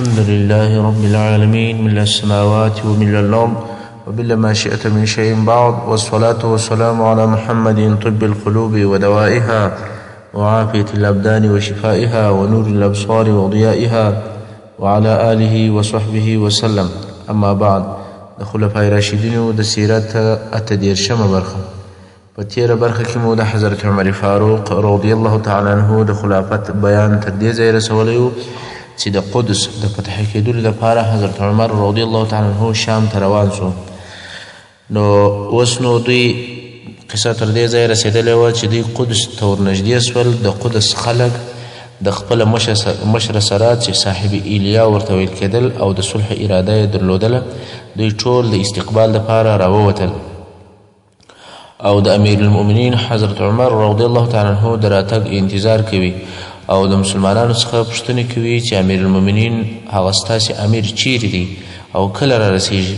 الحمد لله رب العالمين، ملء السماوات وملء الأرض وملء ما شئت من شيء بعد، والصلاة والسلام على محمد طب القلوب ودوائها وعافية الأبدان وشفائها ونور الأبصار وضيائها وعلى آله وصحبه وسلم. أما بعد، د خلفای راشدینو د سیرت 38مه برخه. په تېره برخه کې مو د حضرت عمر فاروق رضی الله تعالی عنه د خلافت بیان تر دې ځایه رسولی و چې د قدس د فتح کېدلو لپاره حضرت عمر رضی الله تعالی عنه شام ته روان شو. نو اوس نو دوی قصه تر دې ځایه رسېدلې وه چې دوی قدس ته ورنږدې شول. د قدس خلک د خپل مشر سره چې صاحب ایلیا ورته ویل کېدل او د صلح اراده یې درلودله، دوی ټول د استقبال لپاره راووتل او د امیر المؤمنین حضرت عمر رضی الله تعالی عنه د راتګ انتظار کوي او د مسلمانانو څخه پوښتنه کوي چې امیر المؤمنین هغه ستاسې امیر چیرې دی او کله را رسیږي.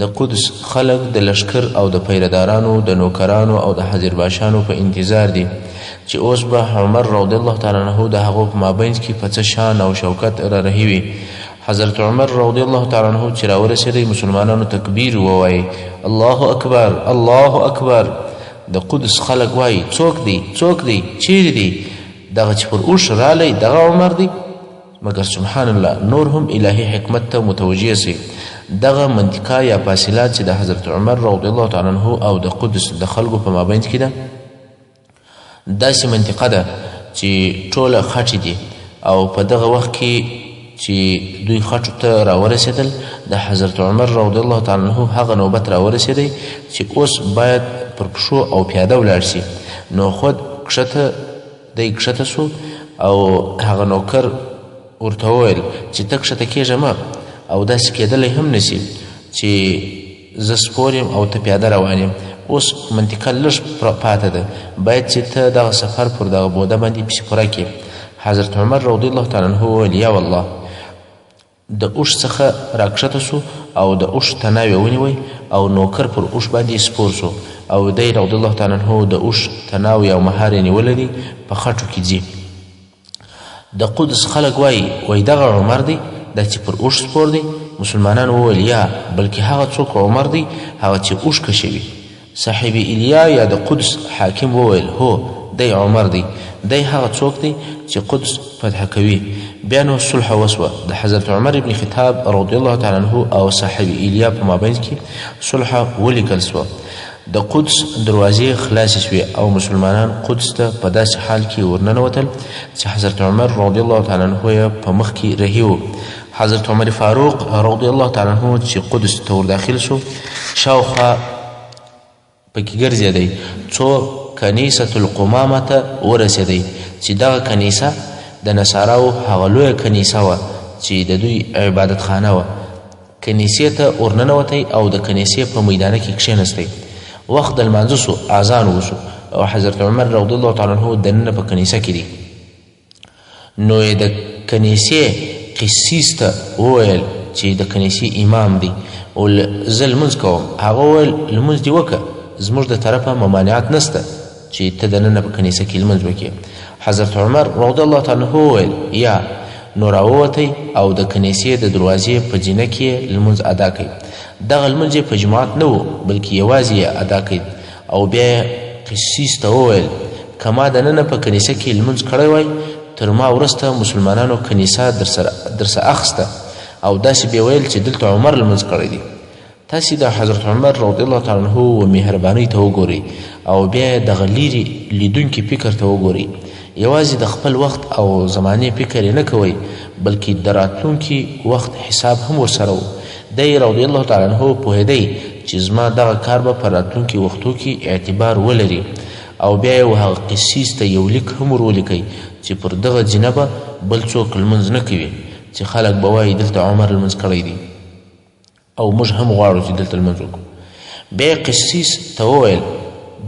د قدس خلک د لښکر او د پیردارانو، د نوکرانو او د حاضرباشانو په انتظار دي چې اوس به عمر رضی الله تعالی عنه د هغو په مابینځ کې په څه شان او شوکت را رهي وي. حضرت عمر رضی الله تعالی عنه چې راورسېدی، مسلمانانو تکبیر ووایي، الله اکبر، الله اکبر. د قدس خلک وایي، څوک دی، څوک دی، چیرې دی؟ دغه چې پر اوښ رالی دغه عمر دی؟ مګر سبحان الله، نور هم الهي حکمت ته متوجه سي. دغه منطقه یا فاصله چې د حضرت عمر رضی الله تعالی عنه او د قدس د خلکو په مابینځ کې ده، داسې منطقه ده چې ټوله خټې دي. او په دغه وخت کې چې دوی خټو ته راورسېدل، د حضرت عمر رضی الله تعالی عنه هغه نوبت راورسېدی چې اوس باید پر پښو او پیاده ولاړ شي. نو خود کښته دی کښته سو او هغه نوکر ورته وویل چې ته کښته کېږه مه، او داسې کېدلی هم نشي چې زه سپور یم او ته پیاده روان یم. اوس منطقه لږ پاته ده، باید چې ته دغه سفر پر دغه بوده باندې پسې پوره کړې. حضرت عمر رضی الله تعالی عنه وویل، یا والله. د اوښ څخه راکښته سو او د اوښ تناو یې ونیوی او نوکر پر اوښ باندې سپور سو او دی رضی الله تعالی عنه د اوښ تناو یا مهار یې نیولی دی، په خټو کې ځي. د قدس خلک وایي، وایي دغه عمر دی دا چې پر اوښ سپور دی؟ مسلمانانو وویل، یا، بلکې هغه څوک عمر دی هغه چې اوښ کشوي. صاحب ایلیا یا د قدس حاکم وویل، هو، دی عمر دی، دی هغه څوک دی چې قدس فتح کوي. بیا نو صلح وسوه. د حضرت عمر ابن خطاب رضی الله تعالی عنه او صاحب ایلیا په مابینځ کې صلح ولیکل سوه. د قدس دروازې خلاصې شوې او مسلمانان قدس ته په داسې حال کې ورننوتل چې حضرت عمر رضی الله تعالی عنه یې په مخ کې رهي و. حضرت عمر فاروق رضی الله تعالی عنه چې قدس ته ورداخل شو، شاوخوا پکې ګرځېدی څو کنیسة القمامه ته ورسېدی چې دغه کنیسه د نصاراو هغه لویه کنیسه وه چې د دوی عبادتخانه وه. کنیسې ته ورننوتی او د کنیسې په میدانه کې کښېنستی. وخت د لمانځه سو، اذان وسو او حضرت عمر رضی الله تعالی عنه دننه په کنیسه کې دی. نو یې د کنیسې قسیس ته وویل چې د کنیسې امام دی، او زه لمونځ کوم. هغه وویل، لمونځ دې وکړه، زموږ د طرفه ممانعت نشته چې ته دننه په کنیسه کې لمونځ وکړې. حضرت عمر رضی الله تعالی عنه وویل، یا. نو راووتی او د کنیسې د دروازې په زینه کې یې لمونځ ادا کړ. دغه لمونځ یې په جماعت نه و، بلکې یوازې یې ادا کړ. او بیا یې قسیس ته وویل، که ما دننه په کنیسه کې لمونځ کړی وای، تر ما وروسته مسلمانانو کنیسه درسه اخسته او داسې به ویل چې دلته عمر لمونځ کړی دی. تاسې د حضرت عمر رضی الله تعالی عنه و مهربانۍ ته وګورئ او بیا یې دغه لیرې لیدونکي فکر ته وګورئ. یوازې د خپل وخت او زمانې فکر یې نه کوئ، بلکې د راتلونکي وخت حساب هم ورسره و. دی رضی الله تعالی عنه پوهېدی چې زما دغه کار به په راتلونکي وختو کې اعتبار ولري. او بیا یې و هغه قسیس ته یو لیک هم ور ولیکی چې پر دغه زینه به بل څوک لمونځ نه کوي، چې خلک به وایي دلته عمر لمونځ کړی دی او موږ هم غواړو چې دلته لمونځ وکړو. بیا یې قسیس ته وویل،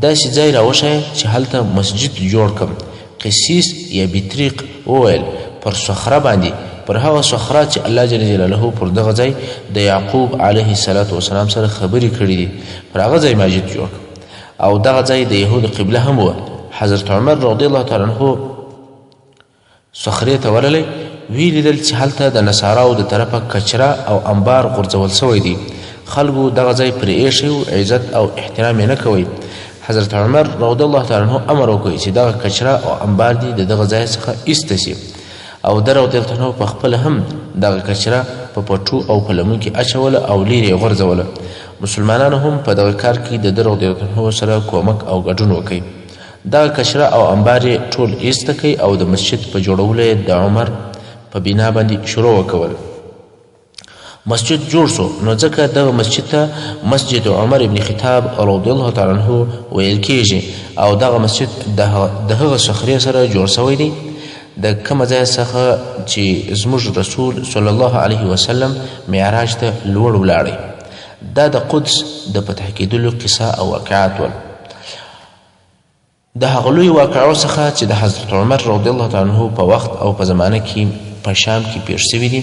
داسې ځای راوښیه چې هلته مسجد جوړ کړم. قسیس یا بطریق وویل، پر صخره باندې، پر هغه صخره چې الله جل جلاله پر دغه ځای د یعقوب علیه الصلاة والسلام سره خبرې کړې دي، پر هغه ځای مسجد جوړ کړم. او دغه ځای د یهودو قبله هم وه. حضرت عمر رضی الله تعالی عنه صخرې ته ورغلی ویې لیدل چې هلته د نصاراو د طرفه کچره او انبار غورځول شوی دی. خلکو دغه ځای پرې ایښی و، عزت او احترام یې نه کوی. حضرت عمر رضی الله تعالی عنه امر وکړ چې دغه کچره او انبار دې د دغه ځای څخه ایسته شي او ده رضی الله عنه په خپله هم دغه کچره په پټو او پلمو کې اچوله او لیرې یې غورځوله. مسلمانانو هم په دغه کار کې د ده رضی الله عنه سره کومک او ګډون وکړ. دغه کچره او انبار یې ټول ایسته کړ او د مسجد په جوړولو یې د عمر په بنا باندې شروع وکول. مسجد جوړ سو، نو ځکه دغه مسجد ته مسجد عمر ابن خطاب رضی الله تعالی عنه ویل کیږي او دغه مسجد د هغه صخرې سره جوړ سوی دی د کومه ځای څخه چې زموږ رسول صلی الله علیه وسلم معراج ته لوړ ولاړی. دا د قدس د فتح کېدلو قصه او واقعات ول. د هغه لویو واقعو څخه چې د حضرت عمر رضی الله تعالی عنه په وخت او په زمانه کې په شام کې پیښ شوي دي،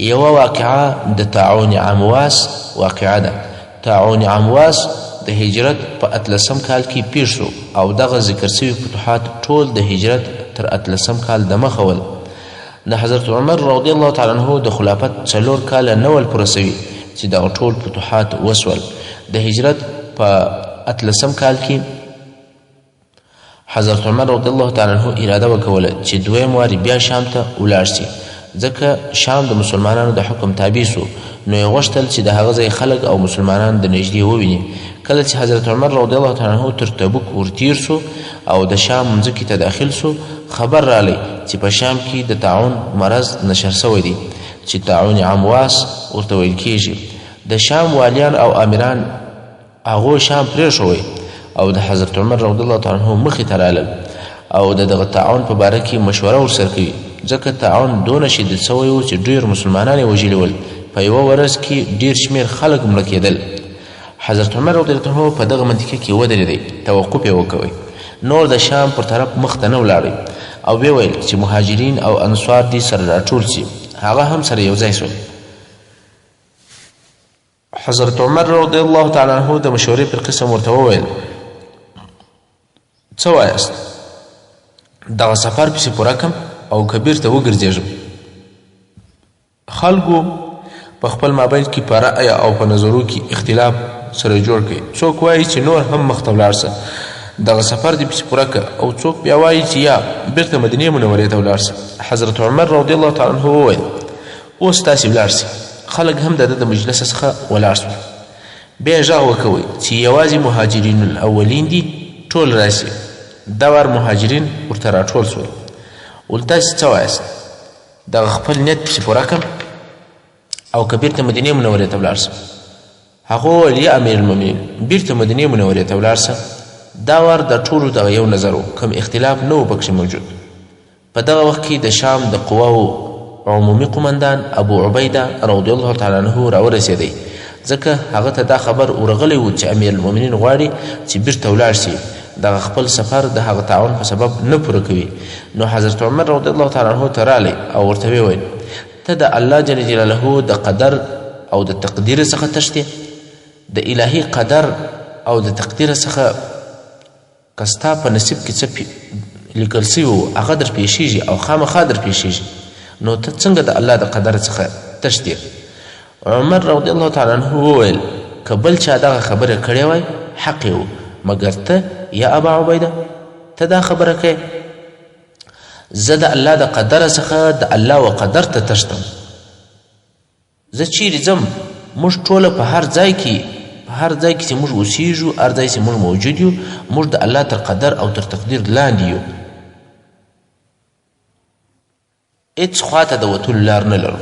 یوه واقعه د طاعون عمواس واقعه ده. طاعون عمواس د هجرت په اتلسم کال کې پیښ شو او دغه ذکر شوي فتوحات ټول د هجرت تر اتلسم کال دمخه ول. د حضرت عمر رضی الله تعالی عنه د خلافت څلور کاله نه ول پوره شوي چې دغه ټول فتوحات وشول. د هجرت په اتلسم کال کې حضرت عمر رضی الله تعالی عنه اراده وکوله چې دویم وار بیا شام ته ولاړ شي، ځکه شام د مسلمانانو د حکم تابع سو، نو یې غوښتل چې د هغه ځای خلک او مسلمانان د نږدې وویني. کله چې حضرت عمر رضی الله تعالی عنه تر تبوک ورتیر سو او د شام مځکې ته داخل سو، خبر رالی چې په شام کې د طاعون مرض نشر سوی دی چې طاعون عمواس ورته ویل کیږي. د شام والیان او امیران هغو شام پرېښوی او د حضرت عمر رضی الله تعالی عنه مخې ته رالل او د دغه طاعون په باره کې مشوره ورسره کوي، ځکه طاعون دونه شدید سوی و چې ډېر مسلمانان یې وژلي ول، په یوه ورځ کې ډېر شمېر خلک مړه کېدل. حضرت عمر رضی الله عنه په دغه منطقه کې ودرېدی، توقف یې وکوی، نور د شام پر طرف مخته نه ولاړی او ویې ویل چې مهاجرین او انصار دې سره راټول سي. هغه هم سره یو ځای سول. حضرت عمر رضی الله تعالی عنه د مشورې پر قسم ورته وویل، څه وایاست، دغه سفر پسې پوره کم او که بیرته وګرځېږم؟ خلکو په خپل مابین کې په رأیه او په نظرو کې اختلاف سره جوړ کړي. څوک وایي چې نور هم مخته ولاړ سه، دغه سفر دې پسې پوره که، او څوک بیا وایي چې یا بیرته مدینې منورې ته ولاړ سه. حضرت عمر رضی الله تعالی عنه وویل، اوس تاسې ولاړ سئ. خلک هم د ده د مجلس څخه ولاړ سول. بیا یې غږ وکوئ چې یوازې مهاجرین الاولین دي ټول راسي. دا وار مهاجرین ورته راټول سول. ول تاسې څه وایاست، دغه خپل نیت پسې پوره کړم او که بیرته مدینې منورې ته ولاړ سم؟ هغه وویل، یا امیر المؤمنین، بیرته مدینې منورې ته ولاړ سه. دا وار د ټولو دغه یو نظر و، کوم اختلاف نه و پکښې موجود. په دغه وخت کې د شام د قواو عمومي قومندان ابو عبیده رضی الله تعالی عنه راورسېدی، ځکه هغه ته دا خبر ورغلی و چې امیر المؤمنین غواړي چې بیرته ولاړ شي، دغه خپل سفر د هغه طاعون په سبب نه پوره کوي. نو حضرت عمر رضی الله تعالی عنه ته راغلی او ورته ویې ویل، ته د الله جل جلاله د قدر او د تقدیر څخه تښتې؟ د الهي قدر او د تقدیر څخه که ستا په نصیب کې څه لیکل سوي وو هغه در پیښیږي او خامخا در پیښیږي، نو ته څنګه د الله د قدر څخه تښتې؟ عمر رضی الله تعالی عنه وویل، که بل چا دغه خبره کړې وای حق یې و، مګر ته یا ابا عبیده ته دا خبره کوې؟ زه د الله د قدر څخه د الله و قدر ته تښتم. زه چیرې ځم؟ موږ ټوله په هر ځای کې، په هر ځای کې چې موږ اوسیږو، هر ځای چې موږ موجود یو، موږ د الله تر قدر او تر تقدیر لاندې یو. هیڅ خواته د وتلو لار نه لرو.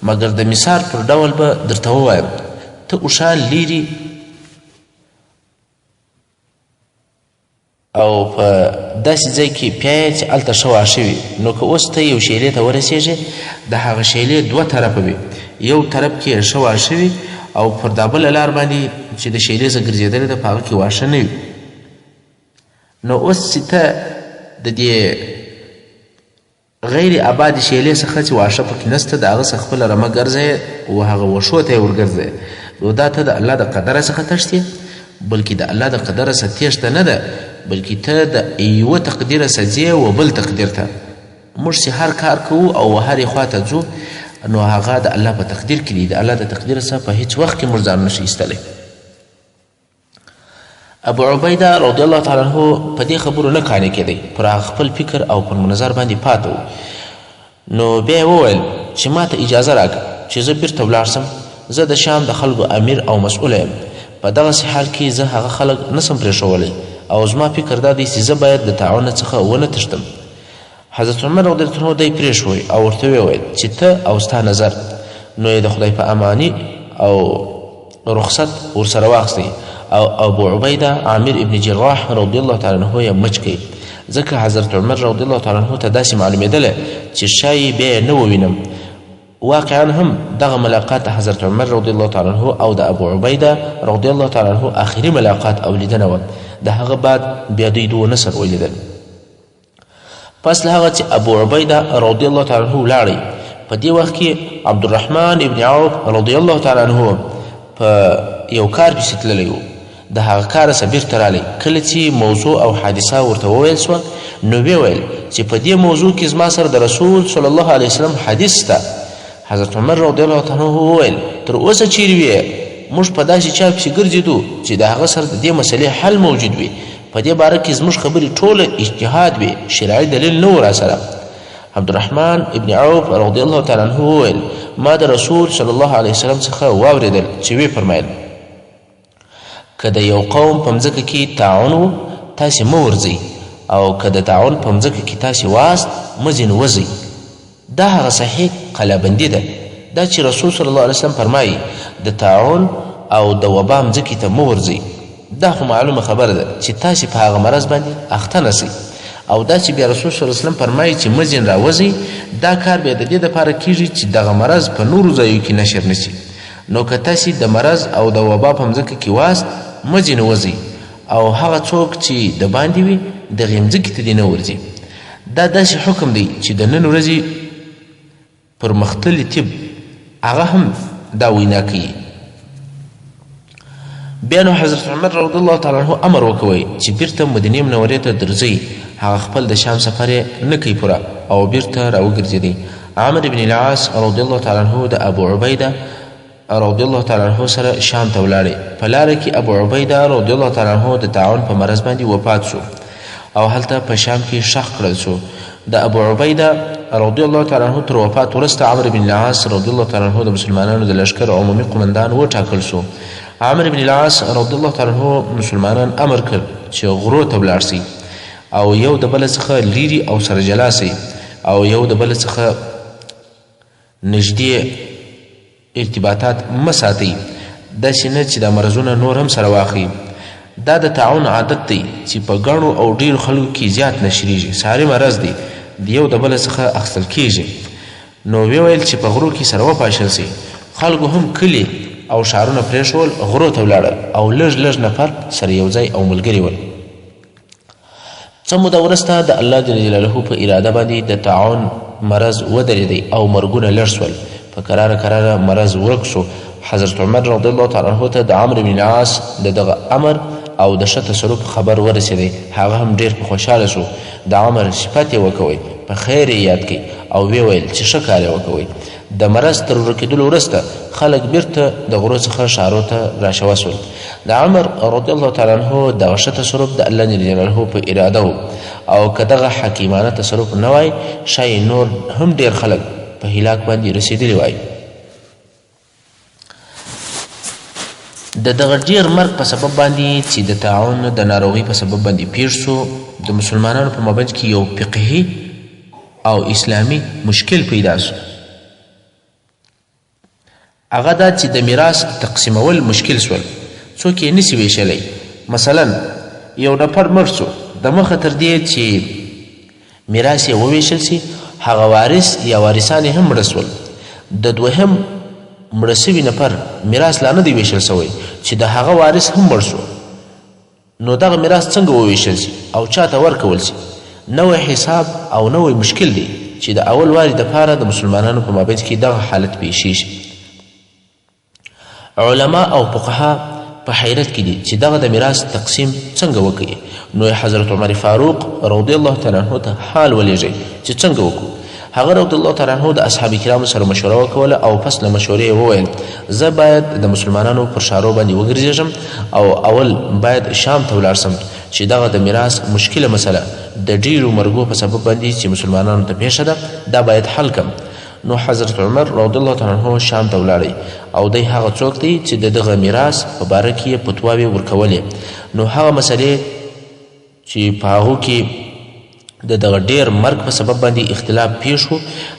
مګر د مثال پر ډول به درته ووایم، ته اوښان لیرې او په داسې ځای کې پیایې چې هلته ښه واښه وي، نو که اوس ته یو شیلې ته ورسېږې، د هغه شیلې دوه طرفه وي، یو طرف کې یې ښه واښه وي او پر دا بله لار باندې چې د شیلې څخه ګرځېدلې ده په هغه کې واښه نه وي. نو اوس چې ته د دې غیر ابادې شیلې څخه چې واښه پکې نشته د هغه څخه خپله رمه ګرځوې و هغه وښو ته یې ورګرځوې، نو دا ته د الله د قدره څخه تښتې؟ بلکې د الله د قدره څخه تېښته نه ده، بلکې ته د یوه تقدیره څخه ځې و بل تقدیر ته. موږ چې هر کار کوو او هرې خوا ته ځو نو هغه د الله په تقدیر کې دی، د الله د تقدیر څخه په هیڅ وخت کې موږ ځان نشو ایستلی. ابو عبیده رضی الله تعالی عنه په دې خبرو نه قانع کېدی، پر هغه خپل فکر او پر نظر باندې پاته و. نو بیا یې وویل چې ما ته اجازه راکړه چې زه بیرته ولاړ سم، زه د شام د خلکو امیر او مسؤل یم، په دغسې حال کې زه هغه خلک نسم پرېښولی او زما فکر دا دی چې زه باید د طاعون څخه ونه تښتم. حضرت عمر رضی الله عنه دی پرېښوی او ورته ویې ویل چې ته او ستا نظر. نو یې د خدای په امانی او رخصت ورسره واخیستی او ابو عبیده عامر ابن جراح رضی الله تعالی عنه یې مچ کړ، ځکه حضرت عمر رضی الله تعالی عنه ته داسې معلومېدله چې ښایي بیا یې نه ووینم. واقعا هم دغه ملاقات حضرت عمر رضی الله تعالی عنه او د ابو عبیده رضی الله تعالی عنه آخري ملاقات او لیدنه وه. د هغه بعد بیا دوی دوه نه سره ولیدل. پس له هغه چې ابو عبیده رضی الله تعالی عنه ولاړی، په دې وخت کې عبدالرحمن ابن عوف رضی الله تعالی عنه په یو کار پسې تللی و. د هغه کاره څخه بیرته رالی. کله چې موضوع او حادثه ورته وویل سوه نو ویې ویل چې په دې موضوع کې زما سره د رسول صلی الله علیه وسلم حدیث شته. حضرت عمر رضی الله تعالی عنه وویل تر اوسه چیرې وې؟ موږ په داسې چا پسې ګرځېدو چې د هغه سره د دې مسئلې حل موجود وي. په دې باره کې زموږ خبرې ټوله اجتهاد وې، شرعي دلیل نه و راسره. عبدالرحمن ابن عوف رضی الله تعالی عنه وویل ما د رسول صلی الله علیه وسلم څخه واورېدل چې ویې فرمایل که د یو قوم په مځکه کې طاعون و تاسې مه ورځئ او که د طاعون په مځکه کې تاسې واست مه ځینې وځئ. دا هغه صحیح قلابندي ده، دا چې رسول صلی الله علیه وسلم فرمایي د طاعون او د وبا مځکې ته مه ورځئ، دا خو معلومه خبره ده چې تاسې په هغه مرض باندې اخته نه سئ. او دا چې بیا رسول صلی الله علیه وسلم فرمایي چې مه ځین راوځئ، دا کار بیا د دې دپاره کیږي چې دغه مرض په نورو ځایو کې نشر نه سي. نو که تاسې د مرض او د وبا په مځکه کې واست مه ځینې وځئ او هغه څوک چې د باندې وي دغې مځکې ته دې نه ورځي. دا داسې حکم دی چې د نن ورځې پرمختللي طب هغه هم دا وینا کوي. بیا نو حضرت عمر رضی الله تعالی عنه امر وکوي چې بیرته مدینې منورې ته درځئ. هغه خپل د شام سفر یې نه کوي پوره او بیرته راوګرځېدی. عمرو بن العاص رضی الله تعالی عنه د ابو عبیده رضی الله تعالی عنه سره شام ته ولاړی. په لاره کې ابو عبیده رضی الله تعالی عنه د طاعون په مرض باندې وفات شو او هلته په شام کې ښخ کړل شو. د ابو عبیده رضی الله تعالی عنه تر وفات وروسته عمرو بن العاص رضی الله تعالی عنه د مسلمانانو د لښکر عمومي قومندان وټاکل شو. عمرو بن العاص رضی الله تعالی عنه مسلمانان امر کړ چې غرو ته ولاړ شي او یو د بل څخه لیرې او سره جلا شي او یو د بل څخه نږدې ارتباطات مه ساتئ، داسې نه چې دا مرضونه نور هم سره واخلي. دا د طاعون عادت دی چې په ګڼو او ډېرو خلکو کې زیات نشریږي، ساري مرض دی، د یو د بله څخه اخیستل کېږي. نو ویې ویل چې په غرو کې سره وپاشل شئ. خلکو هم کلي او ښارونه پرېښول، غرو ته ولاړل او لږ لږ نفر سره یو ځای او ملګري ول. څه موده وروسته د الله جل جلاله په اراده باندې د طاعون مرض ودرېدی او مرګونه لږ شول. په کراره کراره مرض ورک شو. حضرت عمر رضی الله تعالی عنه ته د عمرو بن العاص د دغه امر او د ښه تصرف خبر ورسېدی. هغه هم ډېر په خوشحاله شو، د عمر صفت یې وکوی، په خیر یې یاد کړ او ویې ویل چې ښه کار یې وکوی. د مرض تر ورکېدلو وروسته خلک بیرته د غرو څخه ښارو ته راشوه شول. د عمر رضی الله تعالی عنه دغه ښه تصرف د الله جل جلاله په اراده و او که دغه حکیمانه تصرف نه وای ښایي نور هم ډېر خلک په هلاک باندې رسېدلي وای. د دغه ډېر مرګ په سبب باندې چې د طاعون د ناروغۍ په سبب باندې پېښ شو، د مسلمانانو په مابین کې یو فقهي او اسلامي مشکل پیدا شو. هغه دا چې د میراث تقسیمول مشکل شول، څوک یې نشي ویشلی. مثلا یو نفر مړ شو، د مخه تر دې چې میراث یې وویشل شي، هغه وارث یا وارثان یې هم مړه شول. د دوهم مړه شوي نفر میراث لا نه دی ویشل شوی چې د هغه وارث هم مړ شو. نو دغه میراث څنګه وویشل شي او چا ته ورکول شي؟ نوی حساب او نوی مشکل دی چې د اول واري دپاره د مسلمانانو په مابین کې دغه حالت پیښیږي. علما او فقها په حیرت کې دي چې دغه د میراث تقسیم څنګه وکړي. نو حضرت عمر فاروق رضی الله تعالی عنه ته حال ولیږي چې څنګه وکړو. هغه رضی الله تعالی عنه د اصحاب کرامو سره مشوره وکوله او پس له مشورې یې وویل، زه باید د مسلمانانو پر ښارو باندې وګرځېږم او اول باید شام ته ولاړ سم چې دغه د میراث مشکله مسله د ډېرو مرګو په سبب باندې چې مسلمانانو ته پېښه ده دا باید حل کړم. نو حضرت عمر رضی الله تعالی عنه شام ته ولاړی او دی هغه څوک دی چې د دغه میراث په باره کې یې فتواوې ورکولې. نو هغه مسلې چې په هغو کې د دغه ډیر مرګ په سبب باندې اختلاف پیښ شو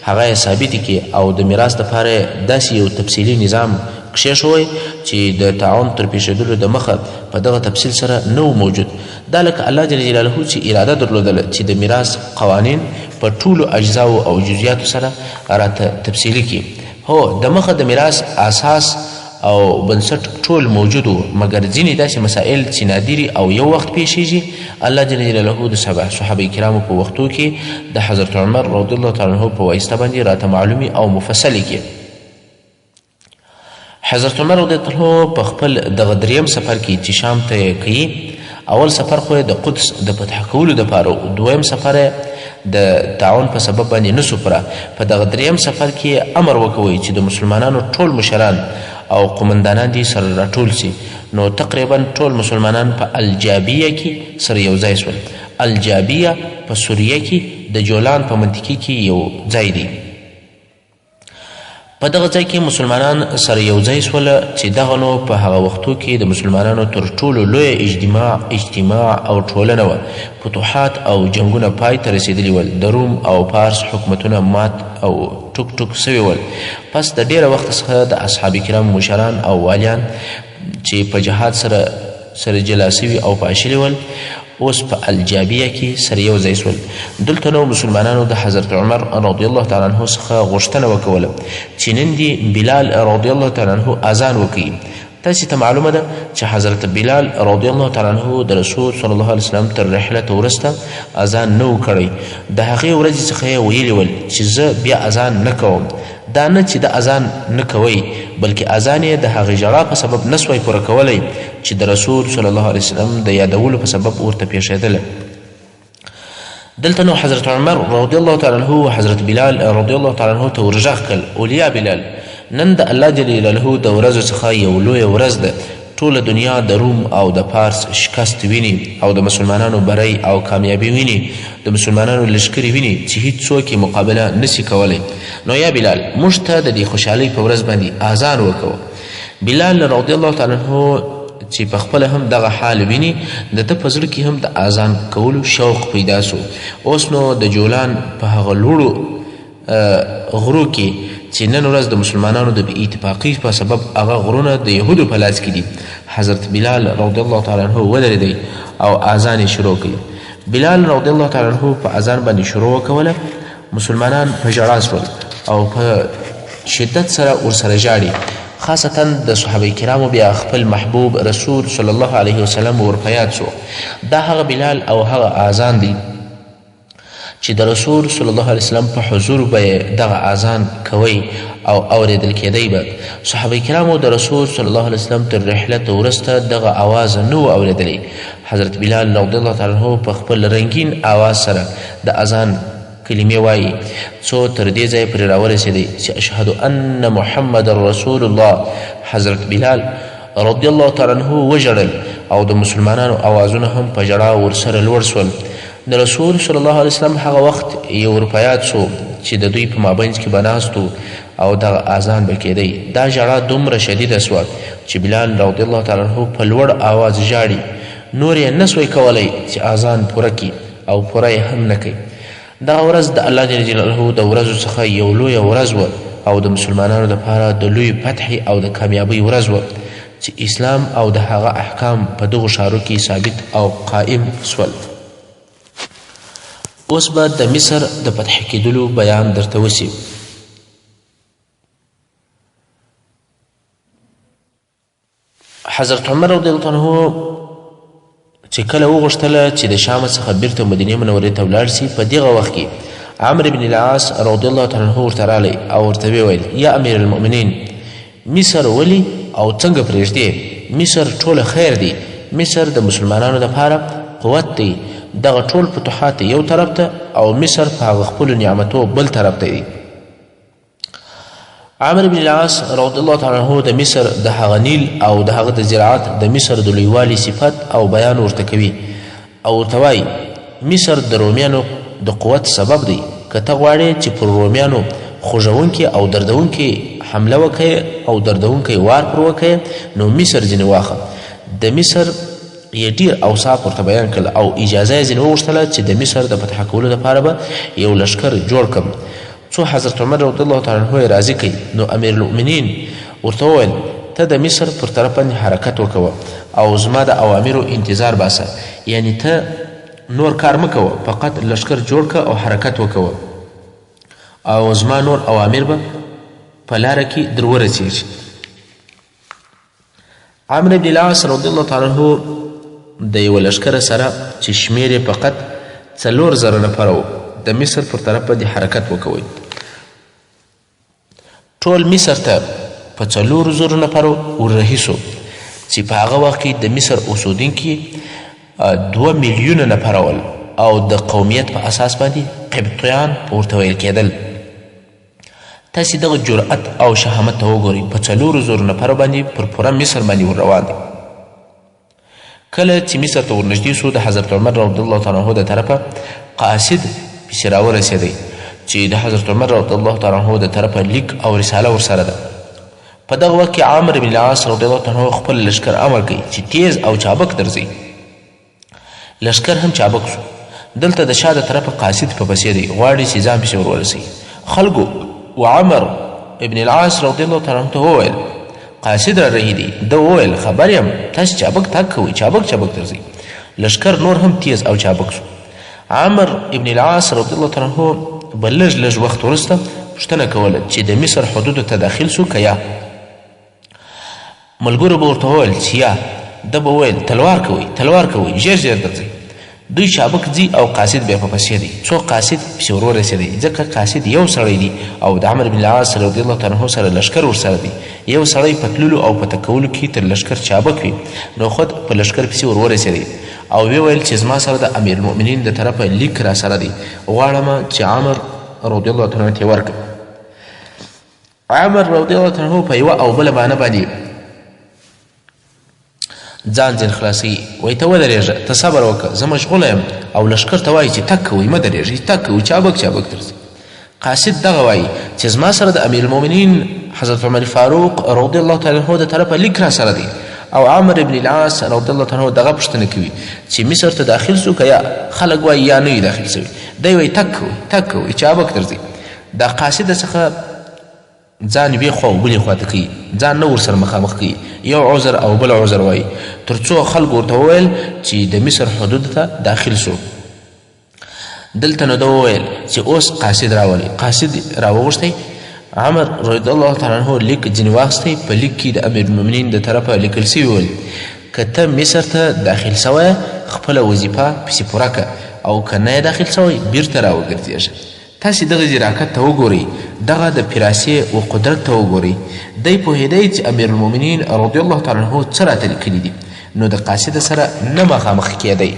هغه یې ثابتې کړې او د میراث دپاره یې داسې یو تفصیلي نظام کښېښوی چې د طاعون تر پېښېدلو د مخه په دغه تفصیل سره نه و موجود. دا لکه الله جل جلاله چې اراده درلودله چې د میراث قوانین په ټولو اجزاو او جزئیاتو سره راته تفصیلي کړي. هو، د مخه د میراث اساس او بنسټ ټول موجود وو، مګر ځینې داسې مسائل چې نادرې او یو وخت پېښېږي، الله جل جلاله د صحابه کرامو په وختو کې د حضرت عمر رضی الله تعالی عنه په واسطه باندې راته معلومې او مفصلې کړې. حضرت عمر رضی الله عنه په خپل دغه دریم سفر کې چې شام ته یې کوي، اول سفر خو یې د قدس د فتح کولو دپاره و، دویم سفر یې د طاعون په سبب باندې نه سو پوره. په دغه دریم سفر کې یې امر وکوی چې د مسلمانانو ټول مشران او قومندانان دې سره راټول سي. نو تقریبا ټول مسلمانان په الجابیه کې سره یو ځای سول. الجابیه په سوریه کې د جولان په منطقې کې یو ځای دی. په دغه ځای کې مسلمانان سره یو ځای سول چې دغه نو په هغه وختو کې د مسلمانانو تر ټولو لویه اجتماع او ټولنه وه. فتوحات او جنګونه پای ته رسېدلي ول، د روم او پارس حکومتونه مات او ټوک ټوک سوي ول. پس د ډېره وخته څخه د اصحاب کرامو مشران او والیان چې په جهاد سره سره جلا سوي او پاشلي ول، اوس په الجابیه کې سره یو ځای سول. دلته نو مسلمانانو د حضرت عمر رضی الله تعالی عنه څخه غوښتنه وکوله چې نن دي بلال رضی الله تعالی عنه اذان وکړي. تاسې ته معلومه ده چې حضرت بلال رضی الله تعالی عنه د رسول صلی الله علیه وسلم تر رحلت وروسته اذان نه و کړی. د هغې ورځې څخه یې ویلي ول چې زه بیا اذان نه کوم. دا نه چې ده اذان نه کوی، بلکې اذان یې د هغې ژړا په سبب نه سوای پوره کولی چې د رسول صلی الله علیه وسلم د یادولو په سبب ورته پېښېدله. دلته نو حضرت عمر رضی الله تعالی عنه و حضرت بلال رضی الله تعالی عنه ته ورغږ کړ، اولیا بلال، نن د الله جل جلاله د ورځو څخه یو لویه ورځ ده. ټوله دنیا د روم او د پارس شکست ویني او د مسلمانانو بری او کامیابي ویني، د مسلمانانو لښکرې ویني چې هیڅوک یې مقابله نسي کولی. نو یا بلال، موږ ته د دې خوشحالۍ په ورځ باندې اذان وکوه. بلال رضی الله تعالی عنه چې په خپله هم دغه حال ویني، د ده په زړه کې هم د اذان کولو شوق پیدا سو. اوس نو د جولان په هغه لوړو غرو کې چې نن ورځ د مسلمانانو د بې اتفاقۍ په سبب هغه غرونه د یهودو په لاس کې دي، حضرت بلال رضی الله تعالی عنه ودرېدی او اذان یې شروع کړ. بلال رضی الله تعالی عنه په اذان باندې شروع وکوله، مسلمانان په ژړا سول او په شدت سره ورسره ژاړي. خاصتا د صحابه کرامو بیا خپل محبوب رسول صلی الله علیه وسلم ور په یاد سو. دا هغه بلال او هغه اذان دی چې د رسول صلی الله علیه وسلم په حضور به یې دغه اذان کوی او اورېدل کېدی به. صحابه کرامو د رسول صلی الله علیه وسلم تر رحلت وروسته دغه اواز نه و اورېدلی. حضرت بلال رضی الله تعالی عنه په خپل رنګین اواز سره د اذان کلمې وایي څو تر دې ځایه پورې راورسېدی چې اشهد ان محمد رسول الله. حضرت بلال رضی الله تعالی عنه وژړل او د مسلمانانو اوازونه هم په ژړا ورسره لوړ سول. د رسول صلی الله علیه وسلم هغه وخت یې ور په یاد سو چې د دوی په مابینځ کې به ناست و او دغه اذان به کېدی. دا ژړا دومره شدیده سوه چې بلال رضی الله تعالی عنه په لوړ آواز ژاړي، نور یې نه سوی کولی چې اذان پوره کړي او پوره یې هم نه کړي. دغه ورځ د الله جل جلاله د ورځو څخه یو لویه ورځ وه او د مسلمانانو لپاره د لوی فتحې او د کامیابۍ ورځ وه چې اسلام او د هغه احکام په دغو ښارو کې ثابت او قائم سول. اوس به د مصر د فتح کېدلو بیان درته وسي. حضرت عمر رضی الله عنه چې کله وغوښتله چې د شام څخه بیرته مدینې منورې ته ولاړ سي، په دغه وخت کې عمرو بن العاص رضی الله تعالی عنه ورته راغلی او ورته ویې ویل، یا امیر المؤمنین، مصر ولي او څنګه پرېږدې؟ مصر ټوله خیر دی، مصر د مسلمانانو دپاره قوت دی، دغه ټول فتوحات یو طرف ته او مصر په هغه خپلو نعمتو بل طرف ته دی. عمرو بن العاص رضی الله تعالی عنه د مصر د هغه نیل او د هغه د زراعت د مصر د لویوالي صفت او بیان ورته کوي او ورته وایي، مصر د رومیانو د قوت سبب دی، که ته غواړې چې پر رومیانو خوږونکې او دردونکې حمله وکړې او دردونکی وار پر وکړې نو مصر ځینې واخه. د مصر یې ډیر اوصاف ورته بیان کړل او اجازه یې ځینې وغوښتله چې د مصر د فتح کولو لپاره به یو لښکر جوړ کړم، څو حضرت عمر رضی الله تعالی عنه یې راضي کړي. نو امیر المؤمنین ورته وویل، ته د مصر پر طرف باندې حرکت وکوه او زما د اوامرو انتظار باسه، یعنی ته نور کار مه کوه، فقط لښکر جوړ کړه او حرکت وکوه او زما نور اوامر به په لاره کې در ورسیږي. عمرو بن العاص رضی الله تعالی عنه د یوه لښکر سره چې شمېر یې فقط 4000 نفره و د مصر پر طرف باندې حرکت وکوي. ټول مصر ته په 4000 نفرو وررهي سو چې په هغه وخت کې د مصر اوسېدونکي 2 میلیونه نفره ول او د قومیت په اساس باندې قبطیان ورته ویل کېدل. تاسې دغه جرأت او شهامت ته وګورئ، په 4000 نفرو باندې پر پوره مصر باندې ور روان دي. کله چې مصر ته ورنږدې سو د حضرت عمر رضی الله تعالی عنه د طرفه قاصد پسې راورسېدی چې د حضرت عمر رضی الله تعالی عنه د طرفه لیک او رساله ورسره ده. په دغه وخت کې عمرو بن العاص رضی الله تعالی عنه خپل لښکر امر کوي چې تیز او چابک درځئ. لښکر هم چابک شو. دلته د شا د طرفه قاصد په پسې دی، غواړي چې ځان پسې ور ورسوي. خلکو وعمر ابن العاص رضی الله تعالی عنه ته وویل، قاصد را رهي دی. ده وویل، خبر یم، تاسې چابک تګ کوئ، چابک چابک درځئ. لښکر نور هم تیز او چابک شو. عمر ابن العاص رضی الله تعالی عنه به لږ لږ وخت وروسته پوښتنه کوله چې د مصر حدودو ته داخل شو که یا؟ ملګرو به ورته وویل چې یا. ده به ویل، تلوار کوئ، تلوار کوئ، ژر ژر درځئ. دوی چابک ځي او قاصد بیا په پسې دی، څو قاصد پسې ور ورسېدی، ځکه قاصد یو سړی دی او د عمرو بن العاص رضی الله تعالی عنه سره لښکر ورسره دی. یو سړی په تللو او په تکولو کې تر لښکر چابک وي، نو خود په لښکر پسې ور ورسېدی او ویې ویل چې زما سره د امیرالمؤمنین د طرفه لیک راسره دی، غواړم چې عمر رضی الله تعالی عنه ته یې ورکړم. عمر رضی الله تعالی عنه په یوه او بله بانه باندې ځان ځین خلاصوي، وایي ته ودرېږه، ته صبر وکړه، زه مشغوله یم، او لښکر ته وایي چې تګ کوئ، مه درېږئ، تګ کوئ، چابک چابک درځئ. قاصد دغه وایي چې زما سره د امیر المؤمنین حضرت عمر فاروق رضی الله تعالی عنه د طرفه لیک را سره دی، او عمر ابن العاص رضی الله تعالی عنه دغه پوښتنه کوي چې مصر ته داخل سو که یا؟ خلک وایي یا نه یو داخل سوي. دی وایي تګ کوئ، تګ کوئ، چابک درځئ. دا قاصد څخه ځان یوې خوا او بلې خوا ته کوي، ځان نه ورسره مخامخ کوي، یو عذر او بل عذر وایي، تر څو خلکو ورته وویل چې د مصر حدودو ته داخل سو. دلته نو ده وویل چې اوس قاصد راولئ. قاصد راوغوښتی. عمر رضی الله تعالی عنه لیک ځینې واخیستی. په لیک کې د امیرالمؤمنین د طرفه لیکل سوي ول، که ته مصر ته داخل سوی خپله وظیفه پسې پوره که، او که نه یې داخل سوی بیرته راوګرځېږه. تاسې دغه ځیراکت ته وګورئ، دغه د فراسې و قدرت ته وګورئ. دی پوهېدی چې امیرالمؤمنین رضی الله تعالی عنه څه راته لیکلي دي، نو د قاصد سره نه مخامخ کېدی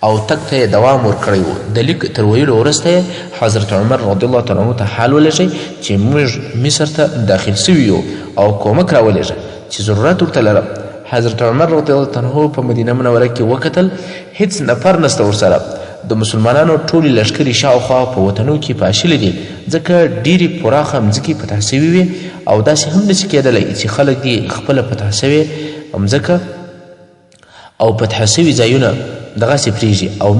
او تګ ته یې دوام ورکړی و. د لیک تر ویلو وروسته یې حضرت عمر رضی الله تعالی عنه ته حال ولېږی چې موږ مصر ته داخل سوي یو او کومک راولېږه چې ضرورت ورته لرم. حضرت عمر رضی الله تعالی عنه په مدینه منوره کې وکتل، هیڅ نفر نشته ورسره. د مسلمانانو ټولې لښکرې شاوخوا په وطنو کې پاشلې دي، ځکه ډېرې پراخه مځکې فتح شوې وې او داسې هم نشي کېدلی چې خلک دې خپله فتح شوې مځکه او فتح شوي ځایونه دغسې پرېږدي او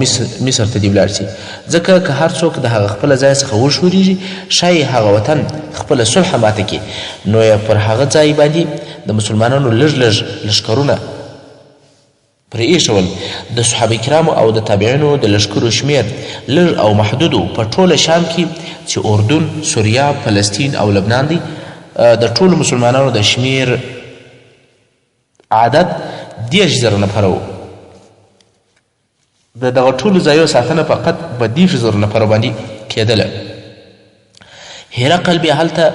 مصر ته دې ولاړ شي، ځکه که هر څوک د هغه خپله ځای څخه وښورېږي ښایي هغه وطن خپله صلحه ماته کړي، نو یې پر هغه ځای باندې د مسلمانانو لږ لږ لښکرونه پرې ایښول. د صحابه کرامو او د تابعینو د لښکرو شمېر لږ او محدود و. په ټوله شام کې چې اردن، سوریه، فلسطین او لبنان دی، د ټولو مسلمانانو د شمېر عدد 30,000 نفره و. د دغه ټولو ځایو ساتنه فقط په 30,000 نفرو باندې کېدله. هرقل بیا هلته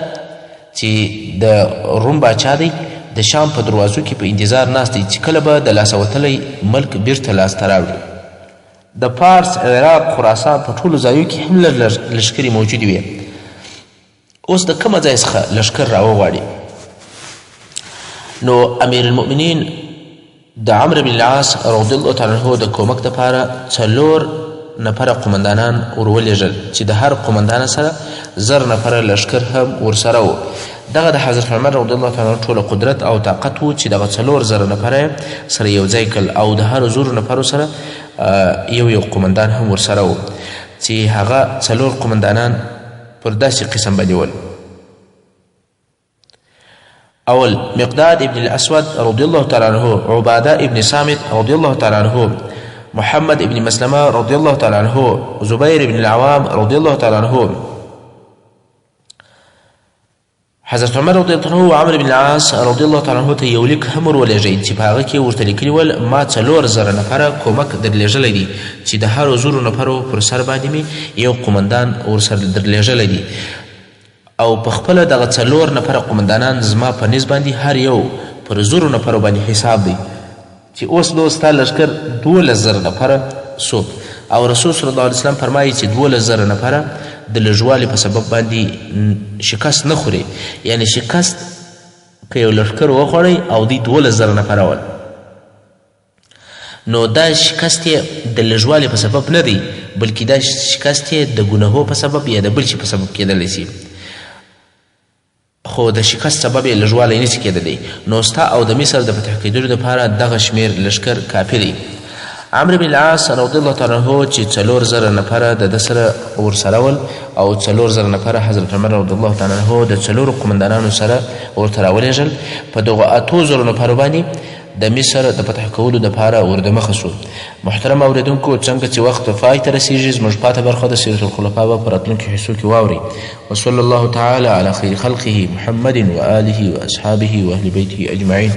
چې د روم باچا دی، د شام په دروازو کې په انتظار ناست دی چې کله به د لاسه وتلی ملک بیرته لاسته راوړي. د پارس، عراق، خراسان په ټولو ځایو کې هم لږ لږ لښکرې موجودې وې. اوس د کومه ځای څخه لښکر راوغواړي؟ نو امیر المؤمنین د عمرو بن العاص رضی الله تعالی عنه د کومک دپاره څلور نفره قومندانان ورولېږل چې د هر قومندان سره 1000 نفره لښکر هم ورسره و. دغه د حضرت عمر رضی الله تعالی عنه ټوله قدرت او طاقت و چې دغه 4000 نفره سره یو ځای کړل او د هرو 1000 نفرو سره یو یو قومندان هم ورسره و چې هغه څلور قومندانان پر داسې قسم باندې ول. اول مقداد ابن الأسود رضي الله تعالى عنه، عبادة ابن صامت رضي الله تعالى عنه، محمد ابن مسلمة رضي الله تعالى عنه، زبير بن العوام رضي الله تعالى عنه. حضرت عمر رضی الله عنه عمرو بن العاص رضی الله تعالی عنه ته یو لیک هم ورولېږی چې په هغه کې ورته لیکلي ول: ما 4000 نفره کومک درلېږلی دی چې د هرو 1000 نفرو پر سر باندې مې یو قومندان ورسره درلېږلی دی، او په خپله دغه 4 نفره قومندانان زما په نزد باندې هر یو پر 1000 نفرو باندې حساب دی چې اوس نو ستا لښکر 12000 نفره سو. او رسول صلی الله علیه وسلم فرمایي چې 12000 نفره د لږوالي په سبب باندې شکست نه خوري، یعنی شکست که یو لښکر وخوړی او دوی 12000 نفره ول، نو دا شکست یې د لږوالي په سبب نه دی، بلکې دا شکست یې د ګناهو په سبب یا د بل شي په سبب کېدلی شي، خو د شکست سبب یې لږوالی نه شي کېدلی. نو ستا او د مصر د فتح کېدلو دپاره دغه شمېر لښکر کافي دی. عمرو بن العاص رضی الله تعالی عنه چې 4000 نفره د ده سره ورسره ول او 4000 نفره حضرت عمر رضی الله تعالی عنه د 4 قومندانانو سره ورته راولېږل، په دغو 8000 نفرو باندې د مصر د فتح کولو دپاره وردمخه سو. محترم اورېدونکو، څنګه چې وخت پای ته رسېږي، زموږ پاته برخه د سیرت الخلفاء به په راتلونکو حصو کې واورئ. وصلی الله تعالی علی خیر خلقه محمد وآله واصحابه واهل بیته اجمعین.